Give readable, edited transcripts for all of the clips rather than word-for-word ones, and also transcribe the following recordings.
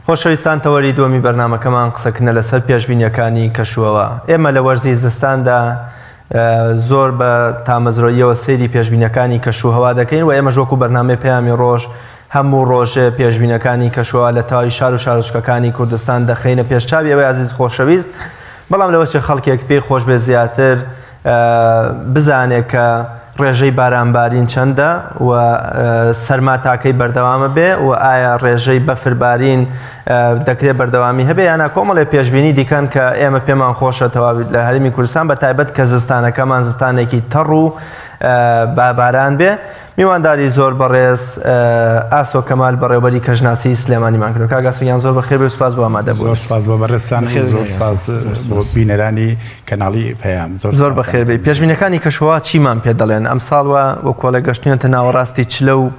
خۆشەویستان تەوەری دووەمی بەرنامەکەمان قسەکردنە لەسەر پێشبینیەکانی کەشوهەوا. ئێمە لە وەرزی زستاندا زۆر بە تامەزرۆییەوە سەیری پێشبینەکانی کەشوهەوا دەکەین و ئێمەش وەکو بەرنامەی پەیامی ڕۆژ هەموو ڕۆژێ پێشبینەکانی کەشوهەوا لە تەواوی شار و شارۆچکەکانی کوردستان دەخەینە پێشچاوی ئێوەی ئازیز خۆشەویست بەڵام لەوە چێ خەڵکێک پێی خۆش بێ زیاتر بزانێ کە ڕێژەی بارانبارین چەندە و سەرما تاکەی بەردەوامە بێ و ئایا ڕێژەی بەفربارین دەکرێت بەردەوامی هەبێ یانە کۆمەڵێ پێشبینی دیکەن کە ئێمە پێمان خۆشە تەواوی لە هەرێمی کوردستان بە تایبەت کە زستانەکەمان زستانێکی تەڕ و باباران بێ میوانداری زۆر بەڕێز ئاسۆ کەمال بەڕێوبەری کەشناسی سلێمانیمان کرد کاک ئاسۆ گیان زۆر بەخێر بێ سپاس بۆ ئامادە بوون. زۆر سپاس بۆ بەڕێزتان و زۆر سپاس بۆ بینەرانی کەناڵی پەیام زۆر زۆر بەخێر بێی. پێشبینەکانی کەشوهەوا چیمان پێ دەڵێن ئەمساڵ وە وەکۆڵێ گەشتوینەتە ناوەڕاستی چلە و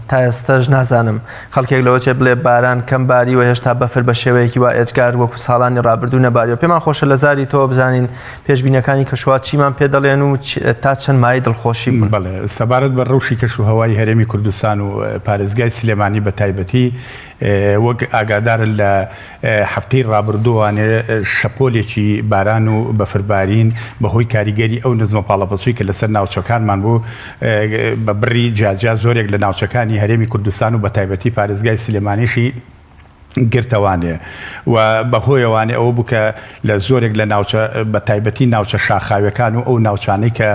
تا ئێستەش نازانم خەڵکێک لەوە چێ بڵێ باران کەم باریوە هێشتا بەفر بە شێوەیەکی وا ئێجگار وەکو ساڵانی ڕابردوو نەباریوە پێمان خۆشە لە زاری تۆوە بزانین پێشبینیەکانی کەشوهەوا چیمان پێ دەڵێن و تا چەند مایەی دڵخۆشی بوون؟ بەڵێ، سەبارەت بە ڕەوشی کەشوهەوای هەرێمی کوردستان و پارێزگای سلێمانی بە تایبەتی، وەک ئاگادارن لە هەفتەی ڕابردووانێ شەپۆلێکی باران و بەفربارین بەهۆی کاریگەری ئەو نزمە پاڵەپەستۆی کە لەسەر ناوچەکانمان بوو بە بڕی جیاجیا زۆرێک لە ناوچەکانی هەرێمی کوردستان و بە تایبەتی پارێزگای سلێمانیشی گرتەوانێ و بە هۆیەوانێ ئەوە بوو کە لە زۆرێک لە ناوچە بە تایبەتی ناوچە شاخاویەکان و ئەو ناوچانەی کە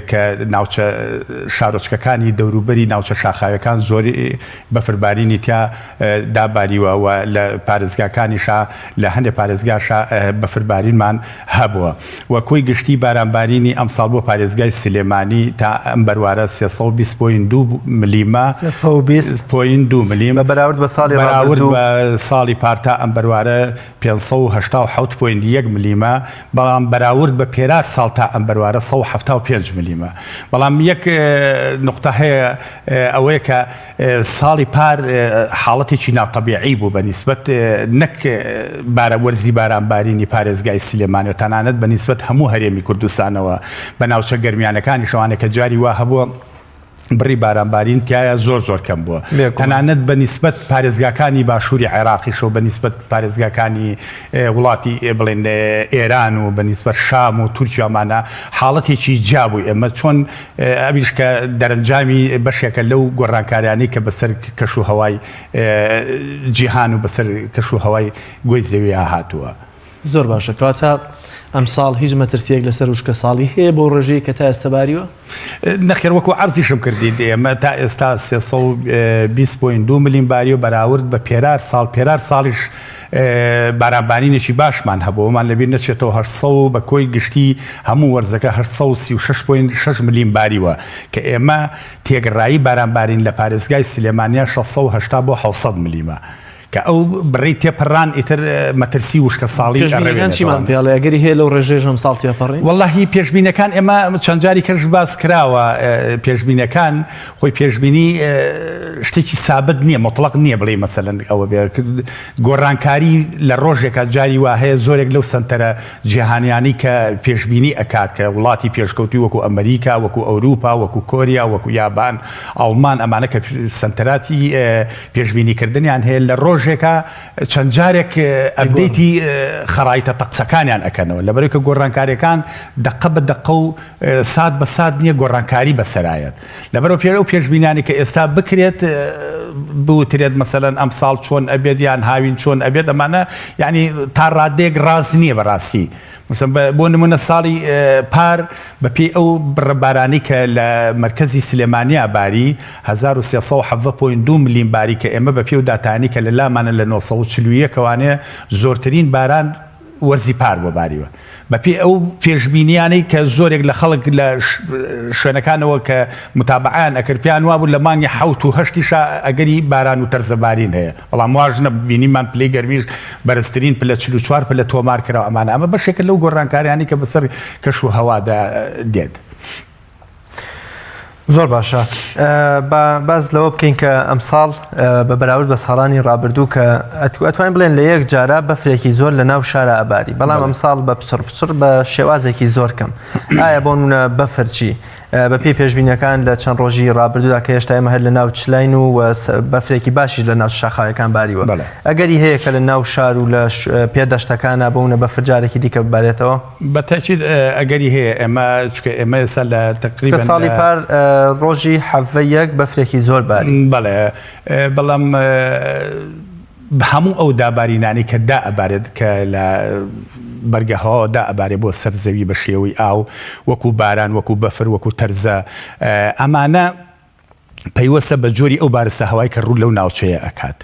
کە ناوچە شارۆچکەکانی دەوروبەری ناوچە شاخاویەکان زۆری بەفربارینی تیا دا باریوە و لە پارێزگاکانیشا لە هەندێ پارێزگاشا بەفربارینمان هەبووە و کۆی گشتی بارانبارینی ئەمساڵ بۆ پارێزگای سلێمانی تا ئەم بەروارە 320.2 ملیمە 320.2 ملیم بە بەراورد بە ساڵی بەراورد بە ساڵی پار تا ئەم بەروارە 587.1 ملیمە بەڵام بەراورد بە پێرار ساڵ تا ئەم بەروارە 175 ملیمە بەڵام یەک نوقتە هەیە ئەوەیە کە ساڵی پار حاڵەتێکی ناتەبیعی بوو بە نیسبەت نەک بارە وەرزی بارانبارینی پارێزگای سلێمانی و تەنانەت بە نیسبەت هەموو هەرێمی کوردستانەوە بە ناوچە گەرمیانەکانیشەوانێ کە جاری وا هەبووە بڕی بارانبارین تیایا زۆر زۆر کەم بووە تەنانەت بە نیسبەت پارێزگاکانی باشووری عێراقیشەوە بە نیسبەت پارێزگاکانی وڵاتی بڵێن ئێران و بە نیسبەت شام و تورکیامانە حاڵەتێکی جیا بوو ئێمە چۆن ئەویش کە دەرەنجامی بەشێکە لەو گۆڕانکاریانەی کە بەسەر کەش و هەوای جیهان و بەسەر کەش و هەوای گۆی زەویا هاتووە. زۆر باشە کەواتە ئەمساڵ هیچ مەترسیەک لەسەر وشکە ساڵی هەیە بۆ ڕێژەی کە تا ئێستا باریوە؟ نەخێر وەکو عەرزیشم کردیت ئێمە تا ئێستا 320.2 ملیم باریوە بەراورد بە پێرار ساڵ پێرار ساڵیش بارانبارینێکی باشمان هەبوو، ئەوەمان لەبیر نەچێتەوە 800 و بە کۆی گشتی هەموو وەرزەکە 836.6 ملیم باریوە، کە ئێمە تێگڕایی بارانبارین لە پارێزگای سلێمانیا 680 بۆ 700 ملیمە، کە ئەو بڕەی تێپەڕان ئیتر مەترسی وشکەساڵی پێشبینیەکان چیمان پێ ئەڵێ ئەگەری هەیە لەو ڕێژەیەش ئەمساڵ تێپەڕین؟ وەڵاهی پێشبینەکان ئێمە چەند جاری کەش باس کراوە پێشبینەکان خۆی پێشبینی شتێکی سابت نییە مطلق نییە بڵێ مەسەلەن ئەوە بێ گۆڕانکاری لە ڕۆژێکا جاری وا هەیە زۆرێک لەو سەنتەرە جیهانیانی کە پێشبینی ئەکات کە وڵاتی پێشکەوتوی وەکو ئەمریکا وەکو ئەوروپا وەکو کۆریا وەکو یابان ئەڵمان ئەمانە کە سەنتەراتی پێشبینیکردنیان هەیە لە ڕۆژێکا چەند جارێک ئەبدەیتی خەڕایتە تەقسەکانیان ئەکەنەوە لەبەرەوەی کە گۆڕانکاریەکان دەقە بە دەقە و سات بە سات نییە گۆڕانکاری بەسەرایەت لەبەرئەوە پێ ئەو پێشبینانی کە ئێستا بکرێت بوترێت مەسەلەن ئەمساڵ چۆن ئەبێت یان هاوین چۆن ئەبێت ئەمانە یعنی تا ڕادەیەک ڕاست نییە بەڕاستی بۆ نمونە ساڵی پار بەپێی ئەو بڕە بارانی کە لە مرکزی سلێمانیا باری 1317.2 ملیم باری کە ئێمە بە پێ و داتانی کە لە لامانە لە 941 زۆرترین باران وەرزی پار بۆ باریوە. بەپێی ئەو پێشبینیانەی کە زۆرێک لە خەڵک لە شوێنەکانەوە کە متابەعەیان ئەکرد پێیان وابوو لە مانگی حەوت و هەشتیشا ئەگەری باران و تەرزەبارین هەیە بەڵام واش نەبوو بینیمان پلەی گەرمیش بەرزترین پلە 44 پلە تۆمار کرا ئەمانە ئەمە بەشێکە لەو گۆڕانکاریانەی کە بەسەر کەش و هەوادا دێت. زۆر باشە با باس لەوە بکەین کە ئەمساڵ بە بەراورد بە ساڵانی ڕابردوو کە ئەتوانین بڵێن لە یەک جارا بەفرێکی زۆر لە ناو شارە ئەباری بەڵام ئەمساڵ بە پچڕ پچڕ بە شێوازێکی زۆر کەم ئایا بۆ نمونە بەفر چی بە پێی پێشبینەکان لە چەند ڕۆژی ڕابردوودا کە هێشتا ئێمە هەر لە ناو چلاین و بەفرێکی باشیش لە ناو شاخاوەکان باریوە ئەگەری هەیە کە لە ناو شار و لە پێدەشتەکانە بۆ نمونە بەفر جارێکی دیکە ببارێتەوە بە تەئکید ئەگەری هەیە ئێمە چونکە ئێمە ئێستا لە تەقریبەن ساڵی پار ڕۆژی حەڤە یەک بەفرێکی زۆر باری. بەڵێ بەڵام هەموو ئەو دابارینانەی کە دا ئەبارێت کە لە بەرگە هەواوە دا ئەبارێ بۆ سەر زەوی بە شێوەی ئاو وەکو باران وەکو بەفر وەکو تەرزە ئەمانە پەیوەستە بە جۆری ئەو بارستە هەوای کە ڕوو لەو ناوچەیە ئەکات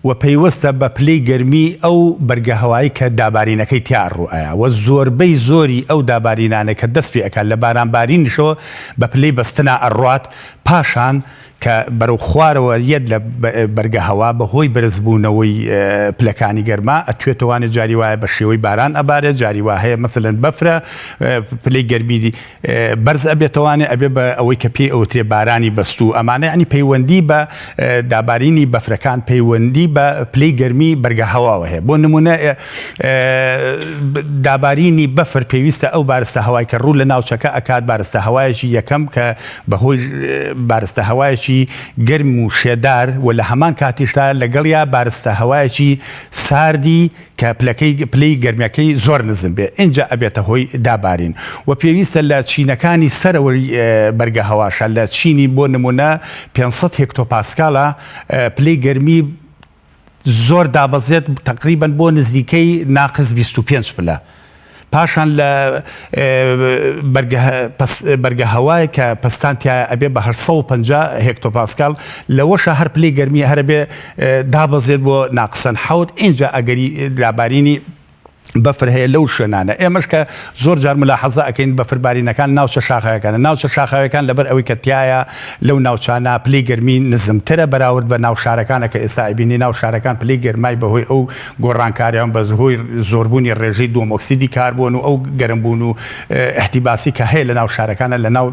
و پەیوەستە بە پلەی گەرمی ئەو بەرگە هەوای کە دابارینەکەی تیا ڕوو ئەیا و زۆربەی زۆری ئەو دابارینانەی کە دەست پێ ئەکات لە باران بارینیشەوە بە پلەی بەستنا ئەڕوات پاشان کە بەرەو خوارەوە یەت لە بەرگە هەوا بە هۆی بەرزبوونەوەی پلەکانی گەرما ئەتوێتەوانێ جاری وایە بە شێوەی باران ئەبارێت جاری وا هەیە مەسەلەن بەفرە پلەی گەرمی بەرز ئەبێتەوانێ ئەبێ بە ئەوەی کە پێی ئەوترێ بارانی بەستوو ئەمانە یانی پەیوەندی بە دابارینی بەفرەکان پەیوەندی بە پلەی گەرمی بەرگە هەواوە هەیە بۆ نمونە دابارینی بەفر پێویستە ئەو بارستە هەوای کە ڕوو لە ناوچەکە ئەکات بارستە هەوایەکی یەکەم کە بەهۆی بارستە هەوایەکی گەرم و شێدار و لە هەمان کاتیشدا لەگەڵیا بارستە هەوایەکی ساردی کە پلەکەی پلەی گەرمیەکەی زۆر نزم بێ ئینجا ئەبێتە هۆی دابارین و پێویستە لە چینەکانی سەرەوەی بەرگە هەواشە لە چینی بۆ نمونە 500 هێکتۆپاسکالە پلەی گەرمی زۆر دابەزێت تقریبا بۆ نزیکەی ناقس 25 پلە پاشان لە بەرگە هەوای کە پەستان تیایە ئەبێ بە 850 هێکتۆپاسکال لەوەشە هەر پلەی گەرمی هەرەبێ دابەزێت بۆ ناقسەن حەوت ئینجا ئەگەری لابارینی بەفر هەیە لەو شوێنانە ئێمەش کە زۆر جار ملاحەزە ئەکەین بەفربارینەکان ناوچە شاخەکانە ناوچە شاخاوەکان لەبەر ئەوەی کە تایە لەو ناوچانە پلەی گەرمی نزمترە بەراورد بە ناو شارەکانە کە ئێستا ئەبینی ناو شارەکان پلەی گەرمای بەهۆی ئەو گۆڕانکاریان بە هۆی زۆربوونی ڕێژەی دووەم ئۆکسیدی کاربۆن و ئەو گەرمبوون و ئیحتیباسی کە هەیە لە ناو شارەکانە لە ناو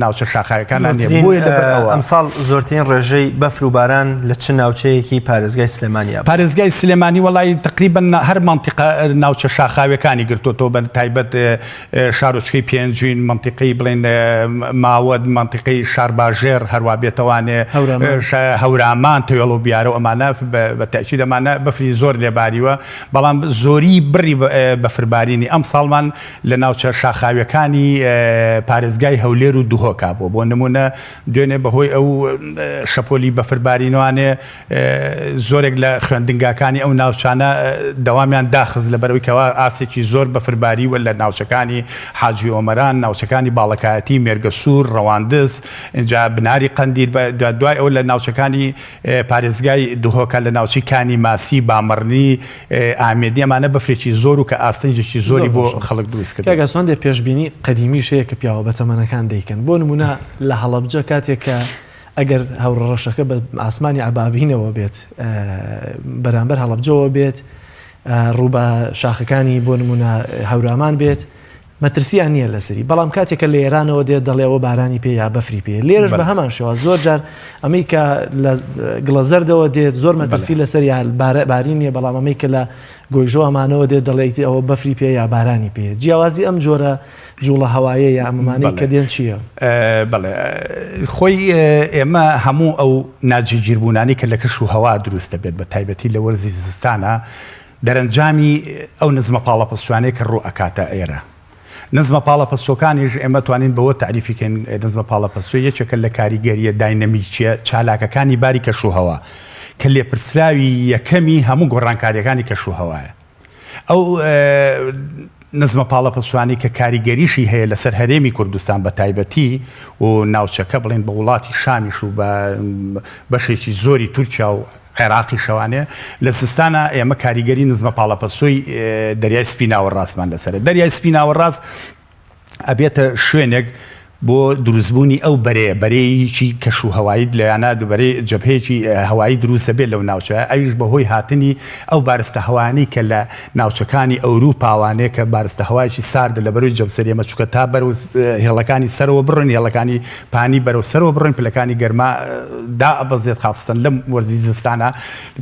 ناوچە شاخاویەکانە نیە بۆیە لەبەر ئەوە. ئەمساڵ زۆرترین ڕێژەی بەفر و باران لە چ ناوچەیەکی پارێزگای سلێمانیا بوو؟ پارێزگای سلێمانی وەڵایی تەقریبەن هەر مەنتیقە ناوچە شاخاویەکانی گرتۆتەوە بە تایبەت شارۆچکەی پێنجوین، مەنتیقەی بڵێن ماوەت، مەنتیقەی شارباژێڕ هەروا بێتەوانێ هەورامان، تەوێڵ و بیارە و ئەمانە بە تەئکید ئەمانە بەفری زۆر لێ باریوە، بەڵام زۆری بڕی بەفربارینی ئەمساڵمان لە ناوچە شاخاویەکانی پارێزگای هەولێر و دهۆکا بووە، بۆ نموونە دوێنێ بەهۆی ئەو شەپۆلی بەفربارینوانێ زۆرێک لە خوێندنگاکانی ئەو ناوچانە دەوامیان داخست لەبەرئەوەی کەوا ئاستێکی زۆر بەفر باریوە لە ناوچەکانی حاجی ئۆمەران، ناوچەکانی باڵەکایەتی، مێرگەسوور، ڕەواندز، ئینجا بناری قەندیل، دوای ئەوە لە ناوچەکانی پارێزگای دهۆکە لە ناوچەی کانی ماسی، بامەڕنی، ئامێدی ئەمانە بەفرێکی زۆر و کە ئاستەنگێکی زۆری بۆ خەڵک دروست کردووە. کاک ئاسۆ هەندێک پێشبینی قەدیمیش هەیە کە پیاوە بەتەمەنەکان دەیکەن بۆ نموونە لە هەڵەبجە کاتێک کە ئەگەر هەورە ڕەشەکە بە ئاسمانی عەبابینەوە بێت بەرامبەر هەڵەبجەوە بێت ڕوو بە شاخەکانی بۆ نمونە هەورامان بێت مەترسیان نییە لەسەری بەڵام کاتێکە لە ئێرانەوە دێت دەڵێەوە بارانی پێ یا بەفری پێ لێرەش بە هەمان شێوە زۆر جار ئەمەی کە لە گڵەزەردەوە دێت زۆر مەترسی لەسەر یا بارین نییە بەڵام ئەمەی کە لە گۆیژۆ ئەمانەوە دێت دەڵێیت ئەوە بەفری پێ یا بارانی پێ جیاوازی ئەم جۆرە جوڵە هەوایە یا ئەمانەی کە دێن چییە؟ بەڵێ خۆی ئێمە هەموو ئەو ناجێگیربوونانی کە لە کەش و هەوا دروست دەبێت بە تایبەتی لە وەرزی زستانە دەرەنجامی ئەو نزمە پاڵەپەستوانەیە کە ڕوو ئەکاتە ئێرە نزمە پاڵەپەستۆکانیش ئێمە توانین بەوە تاریفی کەین نزمە پاڵەپەستۆ یەکێکە لە کاریگەریە داینەمیکیە چالاکەکانی باری کەش و هەوا کە لێپرسراوی یەکەمی هەموو گۆڕانکاریەکانی کەش و هەوایە. ئەو نزمە پاڵەپەستوانەی کە کاریگەریشی هەیە لەسەر هەرێمی کوردستان بە تایبەتی و ناوچەکە بڵێن بە وڵاتی شامیش و بە بەشێکی زۆری تورکیا و عێراقی شەوانێ لە زستانە ئێمە کاریگەری نزمە پاڵەپەستۆی دەریای سپی ناوەڕاستمان لەسەرە دەریای سپی ناوەڕاست ئەبێتە شوێنێک. بۆ دروستبوونی ئەو بەرەیە، بەرەیەکی کەش و هەوایی لەیانا بەرەی جەبهەیەکی هەوایی دروست دەبێت لەو ناوچەیە، ئەویش بەهۆی هاتنی ئەو بارستە هەوایانەی کە لە ناوچەکانی ئەوروپاوانێ کە بارستە هەوایەکی ساردە لە بەرەی جەمسەری ئێمە چونکە تا بەرەو هێڵەکانی سەرەوە بڕۆین هێڵەکانی پانی بەرەو سەرەوە بڕۆین پلەکانی گەرما دائەبەزێت خاسەتەن لەم وەرزی زستانە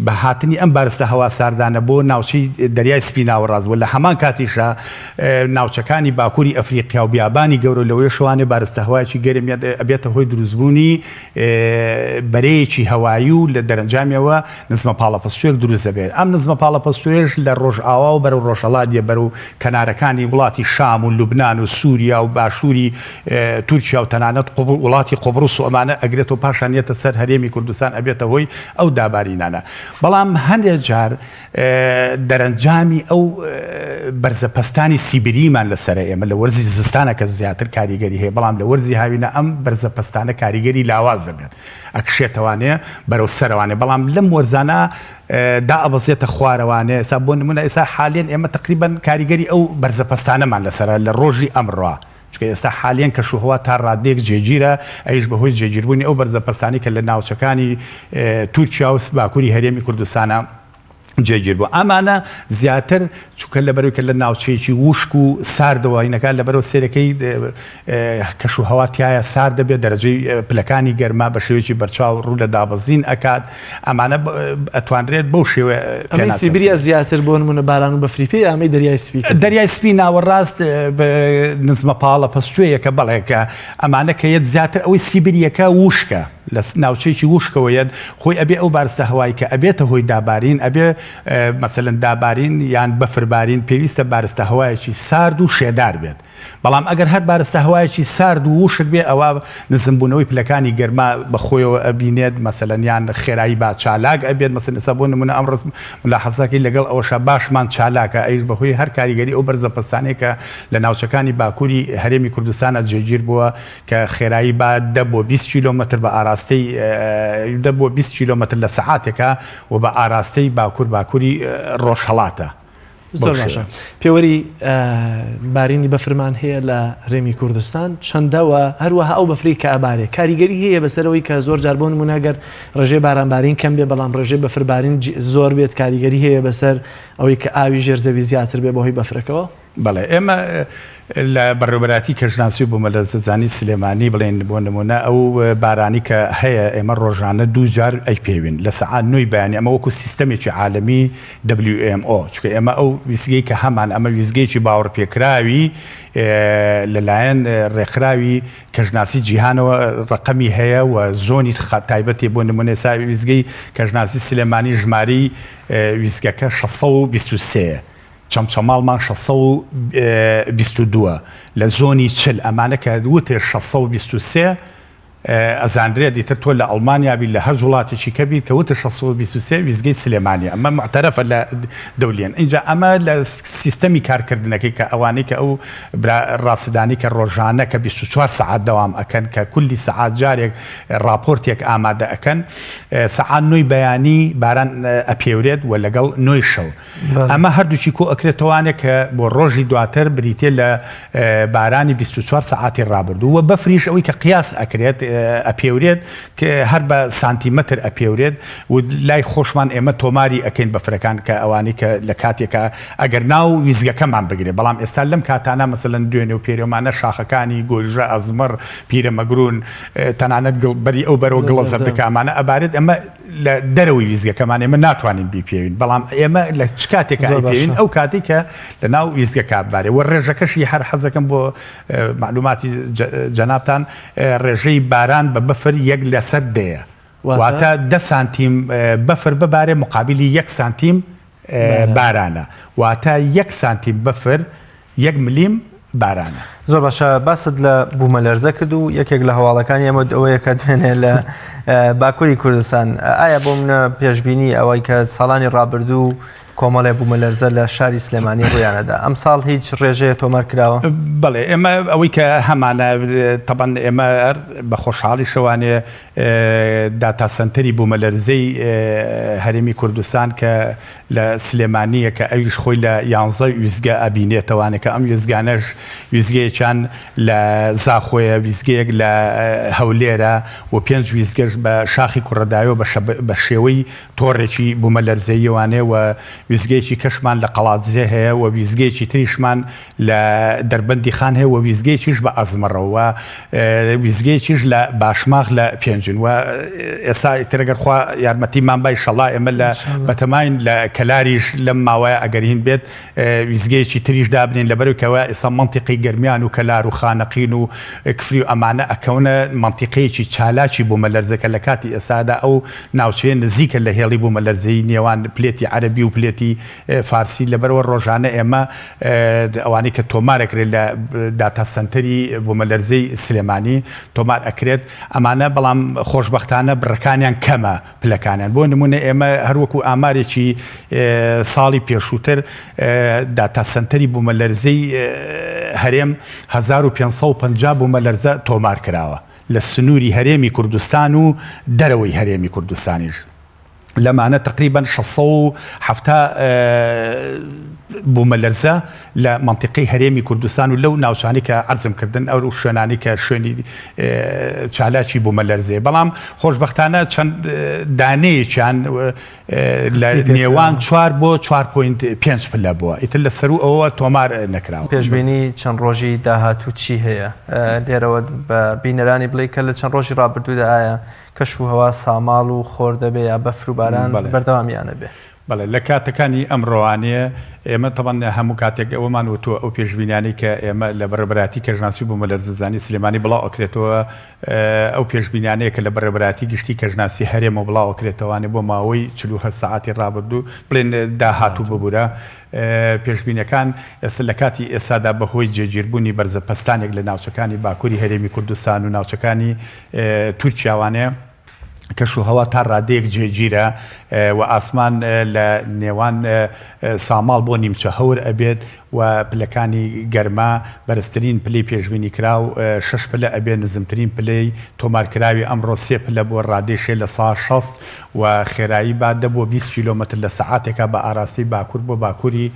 بە هاتنی ئەم بارستە هەوا ساردانە بۆ ناوچەی دەریای سپی ناوەڕاست و لە هەمان کاتیشا ناوچەکانی باکووری ئەفریقیا و بیابانی گەورە لەوەیەشەوانێ بارستە هەوایەکی گەرم ئەبێتە هۆی دروستبوونی بەرەیەکی هەوایی و لە دەرەنجامیەوە نزمە پاڵەپەستۆیەک دروست دەبێت. ئەم نزمە پاڵەپەستۆیەش لە ڕۆژئاوا و بەرەو ڕۆژهەڵات یە بەرەو کەنارەکانی وڵاتی شام و لوبنان و سوریا و باشووری تورکیا و تەنانەت وڵاتی قوبڕس و ئەمانە ئەگرێتەوە پاشان یەتە سەر هەرێمی کوردستان ئەبێتە هۆی ئەو دابارینانە. بەڵام هەندێک جار دەرەنجامی ئەو بەرزە پەستانی سیبریمان لەسەرە ئێمە لە وەرزی زستانە کە زیاتر کاریگەری هەیە بەڵام لە وەرزی هاوینە ئەم بەرزە پەستانە کاریگەری لاواز دەبێت ئەکشێتەوانێ بەرەو سەرەوانێ بەڵام لەم وەرزانە دائەبەزێتە خوارەوانێ ئێستا بۆ نمونە ئێستا حالیەن ئێمە تقریبا کاریگەری ئەو بەرزە پەستانەمان لەسەرە لە ڕۆژی ئەمڕۆ چونکە ئێستا حالیەن کەشوهەوا تا ڕادەیەک جێگیرە، ئەویش بەهۆی جێگیربوونی ئەو بەرزە پەستانەی کە لە ناوچەکانی تورکیا و باکووری هەرێمی کوردستانە جێگیر بوو. ئەمانە زیاتر چونکە لەبەرەوەی کە لە ناوچەیەکی وشک و ساردەوە هینەکان لەبەرەوە سێرەکەی کەشوهەوا تایە سارد دەبێت دەرەجەی پلەکانی گەرما بە شێوەیەکی بەرچاو ڕوو لە دابەزین ئەکات ئەمانە ئەتوانرێت بەو شێوە ئەمەی سیبریا زیاتر بۆ نمونە باران و بەفری پێ ئەمەی دەریای سپی دەریای سپی ناوەڕاست نزمە پاڵە پەستوەیەکە بەڵێ کە ئەمانە کە یەت زیاتر ئەوەی سیبریەکە وشکە لە ناوچەیەکی وشکەوە یەت خۆی ئەبێ ئەو بارستە هەوای کە ئەبێتە هۆی دابارین ئەبێ مەسەلەن دابارین یان بەفربارین پێویستە بارستە هەوایەکی سارد و شێدار بێت بەڵام ئەگەر هەر بارستە هەوایەکی سارد و وشک بێ ئەوا نزمبوونەوەی پلەکانی گەرما بە خۆیەوە ئەبینێت مەسەلەن یان خێرایی با چالاک ئەبێت مەسەلەن ئێستا بۆ نموونە ئەمڕۆ ملاحەزەکەی لەگەڵ ئەوەشا باشمان چالاکە ئەویش بە هۆی هەر کاریگەری ئەو بەرزە پەستانەی کە لە ناوچەکانی باکووری هەرێمی کوردستانا جێگیر بووە کە خێرایی با دە بۆ 20 کیلۆمەتر بە ئاراستەی دە بۆ 20 کیلۆمەتر لە سەعاتێکا و بە ئاراستەی باکوور باکووری ڕۆژهەڵاتە. زۆر باشە پێوەری بارینی بەفرمان هەیە لە هەرێمی کوردستان چەندە و هەروەها ئەو بەفری کە ئەبارێ کاریگەری هەیە بەسەرەوەی کە زۆر جار بۆ نمونە گەر ڕێژەی بارانبارین کەم بێ بەڵام ڕێژەی بەفربارین زۆر بێت کاریگەری هەیە بەسەر ئەوەی کە ئاوی ژێر زەوی زیاتر بێ بەهۆی بەفرەکەوە. بەڵێ ئێمە لە بەڕێوەبەرایەتی کەشناسی و بوومەلەرزەزانی سلێمانی بڵێین بۆ نموونە ئەو بارانی کە هەیە ئێمە ڕۆژانە دوو جار ئەیپێوین لە سەعات نۆی بەیانی ئەمە وەکو سیستەمێکی عالەمی WMO چونکە ئێمە ئەو ویستگەی کە هەمان ئەمە ویستگەیەکی باوەڕپێکراوی لەلایەن ڕێکخراوی کەشناسی جیهانەوە ڕەقەمی هەیە و زۆنی تایبەتی بۆ نمونە ئێستا ویستگەی کەشناسی سلێمانی ژمارەی ویستگەکە 623 چەمچەماڵمان 622 لە زۆنی 40 ئەمانە کە وتێ 623 ئەزانرێت ئیتر تۆ لە ئەڵمانیا بی لە هەر وڵاتێکی کە بیت کە وتت 623 ویستگەی سلێمانیە ئەمە موعتەرەفە لە دەولیەن ئینجا ئەمە لە سیستەمی کارکردنەکەی کە ئەوانەی کە ئەو برا ڕاسدانی کە ڕۆژانە کە 24 سەعات دەوام ئەکەن کە کولی سەعات جارێک ڕاپۆرتێک ئامادە ئەکەن سەعات نۆی بەیانی باران ئەپێورێت و لەگەڵ نۆی شەو ئەمە هەردووکی کۆ ئەکرێتەوانێ کە بۆ ڕۆژی دواتر بریتیە لە بارانی 24 سەعاتی ڕابردوو و بەفریش ئەوەی کە قیاس ئەکرێت ئەپێورێت هەر بە سانتیمەتر ئەپێورێت و لای خۆشمان ئێمە تۆماری ئەکەین بەفرەکان کە ئەوانەی کە لە کاتێکا ئەگەر ناو ویزگەکەمان بگرێت بەڵام ئێستا لەم کاتانە مەسەلەن دوێنێ و پێرێمانە شاخەکانی گۆیژە ئەزمەڕ پیرەمەگرون تەنانەت گڵ بەری ئەو بەرەوە گڵە زەردەکە ئەمانە ئەبارێت ئەمە لە دەرەوەی ویستگەکەمان ئێمە ناتوانین بیپێوین بەڵام ئێمە لە چ کاتێکا ئەیپێوین ئەو کاتێک کە لە ناو ویستگەکە بارێ وە ڕێژەکەشی هەر حەزەکەم بۆ معلوماتی جەنابتان ڕێژەی باران بە بەفر یەک لەسەر دەیە واتە دە سانتیم بەفر ببارێ مقابلی یەک سانتیم بارانە واتە یەک سانتیم بەفر یەک ملیم بارانە. زۆر باشە باست لە بوومەلەرزە کرد و یەکێک لە هەواڵەکانی ئێمە ئەوەیە کە دوێنێ لە باکووری کوردستان ئایا بۆ منە پێشبینی ئەوەی کە ساڵانی ڕابردوو کۆمەڵێ بوومەلەرزە لە شاری سلێمانی ڕوویانەدا ئەمساڵ هیچ ڕێژەیە تۆمار کراوە؟ بەڵێ ئێمە ئەوەی کە هەمانە تەبەن ئێمە بە خۆشحاڵی شەوانێ داتا سەنتەری بوومەلەرزەی هەرێمی کوردستان کە لە سلێمانییە کە ئەویش خۆی لە یانزە ویستگە ئەبینێتەوانێ کە ئەم ویستگانەش ویستگەیەکی. ویستگەیەکیان لە زاخۆیە، ویستگەیەک لە هەولێرە و پێنج ویستگەش بە شاخی کوڕەدایەوە بە شێوەی تۆڕێکی بوومەلەرزەییەوانەیە و ویستگەیەکی کەشمان لە قەڵادزێ هەیە و ویستگەیەکی تریشمان لە دەربەندی خان هەیە و ویستگەیەکیش بە ئەزمەڕەوە و ویستگەیەکیش لە باشماخ لە پێنجن و ئێستا ئیتر ئەگەر خوا یارمەتیمان با ئیشەڵا ئێمە لە بەتەماین لە کەلاریش لەم ماوەیە ئەگەر هین بێت ویستگەیەکی تریش دابنێین لەبەرئەوەی کەوا ئێستا مەنتیقەی گەرمیان و کەلار و خانەقین و کفری و ئەمانە ئەکەونە مەنتیقەیەکی چالاکی بوومەلەرزەکە لە کاتی ئێستادا ئەو ناوچەیە نزیکە لە هێڵی بوومەلەرزەیی نێوان plate ی عەرەبی و plate ی فارسی لەبەرئەوە ڕۆژانە ئێمە ئەوانەی کە تۆمار ئەکرێت لە داتا سەنتەری بوومەلەرزەی سلێمانی تۆمار ئەکرێت ئەمانە بەڵام خۆشبەختانە بڕەکانیان کەمە پلەکانیان بۆ نمونە ئێمە هەروەکو ئامارێکی ساڵی پێشووتر داتا سەنتەری بوومەلەرزەی هەرێم 1550 بوومەلەرزە تۆمار کراوە لە سنووری هەرێمی کوردستان و دەرەوەی هەرێمی کوردستانیش لەمانە تقریبا 670 بوومەلەرزە لە مەنتیقەی هەرێمی کوردستان و لەو ناوچانەی کە عەرزم کردن ئەو شوێنانەی کە شوێنی چالاکی بوومەلەرزەیە بەڵام خۆشبەختانە چەند دانەیەکیان لە نێوان 4 بۆ 4.5 پلە بووە ئیتر لە سەروو ئەوە تۆمار نەکراوە. پێشبینی چەند ڕۆژی داهاتوو چی هەیە؟ لێرەوە بە بینەرانی بڵێ کە لە چەند ڕۆژی ڕابردوودا ئایا کەش و هەوا ساماڵ و خۆر دەبێ یا بەفر و باران بەردەوامیانە بێ؟ بەڵێ لە کاتەکانی ئەمڕۆوانێ ئێمە تەبعەن هەموو کاتێک ئەوەمان وتووە ئەو پێشبینیانەی کە ئێمە لە بەڕێوەبەرایەتی کەشناسی و بوومەلەرزەزانی سلێمانی بڵاو ئەکرێتەوە ئەو پێشبینیانەیە کە لە بەڕێوەبەرایەتی گشتی کەشناسی هەرێمەوە بڵاو ئەکرێتەوانێ بۆ ماوەی 48 سەعاتی ڕابردوو بڵێن داهاتوو ببورە پێشبینەکان ئێستا لە کاتی ئێستادا بەهۆی جێگیربوونی بەرزە پەستانێک لە ناوچەکانی باکووری هەرێمی کوردستان و ناوچەکانی تورکیاوانێ کەشوهەوا تا ڕادەیەک جێگیرە و ئاسمان لە نێوان ساماڵ بۆ نیمچە هەور ئەبێت و پلەکانی گەرما بەرزترین پلەی پێشبینی کراو شەش پلە ئەبێت نزمترین پلەی تۆمارکراوی ئەمڕۆ سێ پلە بووە ڕادەی شێ لە سا 60 و خێرایی با دە بۆ 20 کیلۆمەتر لە سەعاتێکا بە ئاراستەی باکوور بۆ باکووری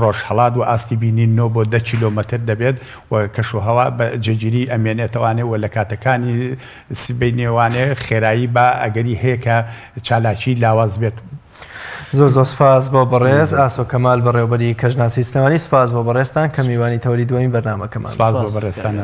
ڕۆژهەڵات و ئاستی بینین 9 بۆ 10 کیلۆمەتر دەبێت و کەشوهەوا بە جێگیری ئەمێنێتەوانێ و لە کاتەکانی سبەینێوانێ خێرایی با ئەگەری هەیە کە چالاکیی لاواز بێت. زۆر زۆر سپاس بۆ بەڕێز ئاسۆ کەمال بەڕێوەبەری کەشناسی سلێمانی سپاس بۆ بەڕێزتان کە میوانی تەوەری دووەمی بەرنامەکەمان سپاس بۆ بەڕێزتان.